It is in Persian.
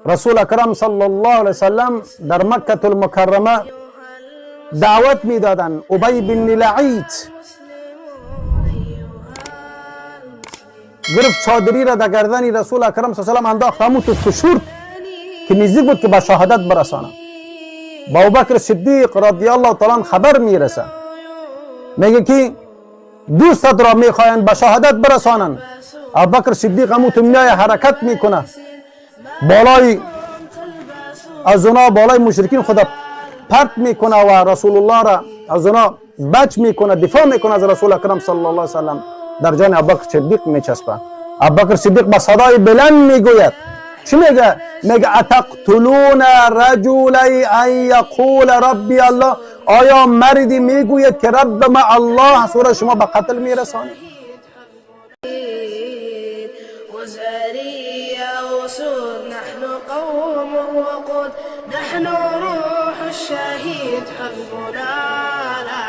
رسول اکرم صلی الله علیه وسلم در مکه المکرمه دعوت میدادن. ابی بن لعیت گرفت چادری را در گردن رسول اکرم صلی الله علیه وسلم انداخت، همون تو فشرد که نزدیک بود که به شهادت برسانه. با ابوبکر صدیق رضی الله تعالی خبر میرسه، میگه که دوستت را میخواین به شهادت برسانن. ابوبکر صدیق همون تو میای حرکت میکنه، بالای از اونا، بالای مشرکین خدا پرت میکنه و رسول الله را از اونا بچ میکنه، دفاع میکنه از رسول اکرم صلی الله علیه وسلم. در جان ابوبکر صدیق میچسبه. ابوبکر صدیق با صدای بلند میگوید، چی میگه؟ میگه اتقتلون رجلا ان یقول ربی الله. آیا مردی میگوید که رب ما الله است، او را شما به قتل میرسانید؟ وزاري يا أسود، نحن قوم وقود، نحن روح الشهيد، حزبنا لا